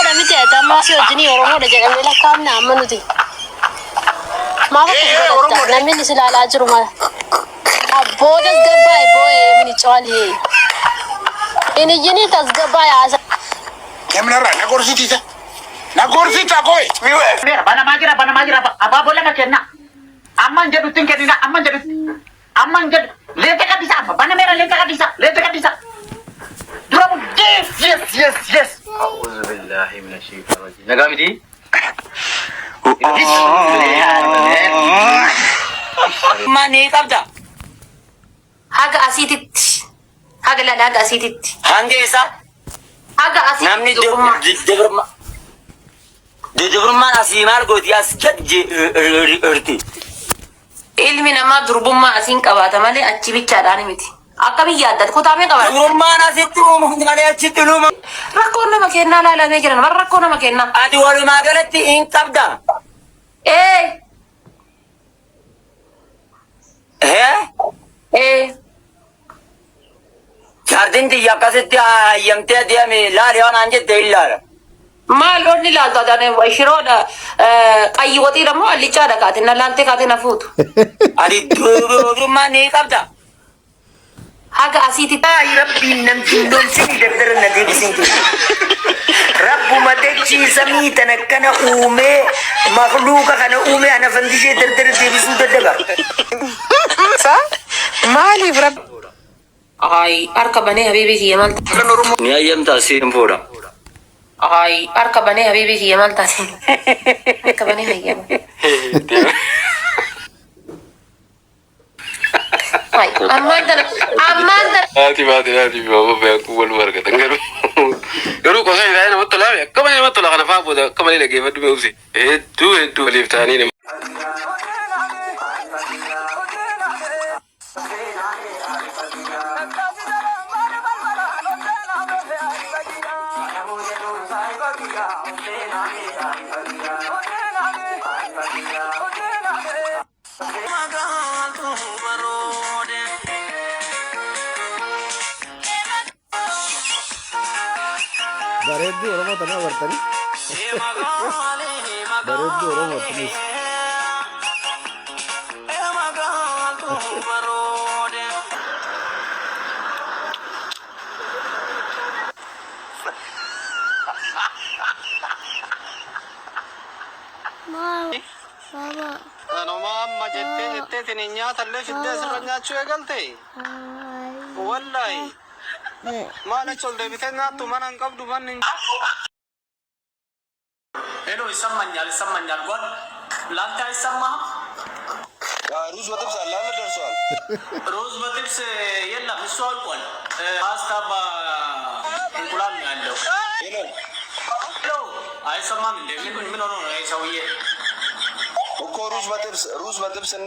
Oromoodha miti ati amma si wajjinii Oromoodha jedhamee lakkaa'amna amma nuti. Maaf akkas Ee, godhatta? Oromoodha. Namni inni si ilaalaa jiru mala. Abboo tasgabbaa'e boo'ee mini coolhee. Hin iyyinii tasgabbaa'e haasa. Deemnarraa na gorsitiisa. Na gorsita kooy. Banamaa jira, banamaa jira. Abaaboo lama kenna. Amma hin jedhutti hin kennina. Amma hin jedhutti. Amma hin jedhu. Leenca qaddisa amma. Banameera leenca qaddisa. Leenca qaddisa. Dura bu. Yes, yes, yes, yes. A'uuzu billaahi mina shayxaani rajiim. Nagaa miti? Maa ni qabda. Haga asiititti. Haga laala haga asiititti. Hanga isaa Haga asiititti namni dubrummaa. dubrummaan asii maal gooti as gad jirti. Ilmi namaa durbummaa asiin qabaata malee achi bichaadhaan miti. Akkamiin yaaddat kutaa meeqa baratte? Dubrummaan asitti uumamti malee achitti hin uumamu. Rakkoon nama kennaa laalamee jiran bara rakkoo nama kennaa. Ati walumaa galatti hin qabda. Ee Hee? ee Jaartiin tiyya akkasitti hayyamtee deemi laali waan aan jette hin laala. Maal onni laaltu adaan shiroodha qayyi waxiidha moo allichaadha kaate na laaltee kaate na fuutu. Ati dubrummaa ni qabda. Haga asiiti. Ay rabbiin nan qindoomsini dardara na deebisin jedhe. Rabbuma dachii samii tan akkana uumee makluuqa kana uumee ana fandishee dardara deebisuu dadhaba. Maaliif rabbi Ay harka banee habiibii kiyya maal taate? Ni hayyamtaa siin fuudha. Ay harka banee habiibii kiyya maal taate? Harka banee hayyama. Ay ammaan tana ammaan tana. Haati baate haati fi baaba beeku waluma argatan garuu. Garuu qosa isaa namatti tolaa akka malee namatti tola kana fa'aa booda akka malee dhaggeeffadhu beekumsi. Hedduu hedduu waliif ta'anii nama. Bareedduu Oromoo tana agartanii? Bareedduu Oromoo tunis. Anuma amma jettee jettee tini nyaatallee fiddee asirra nyaachuu eegalte. Wallahi. Maal achi ol deebitee nyaattu mana hin qabdu manni hin ሄሎ ይሰማኛል፣ ይሰማኛል። ጓል ላንተ አይሰማህም? ሩዝ በጥብስ አለ አለ ደርሷል። ሩዝ በጥብስ የለም፣ እሱ አልቋል። ፓስታ በእንቁላል ነው ያለው። ሄሎ ሄሎ አይሰማም እንዴ? ምን ምን ሆኖ ነው ይሄ ሰውዬ? እኮ ሩዝ በጥብስ ሩዝ በጥብስ እና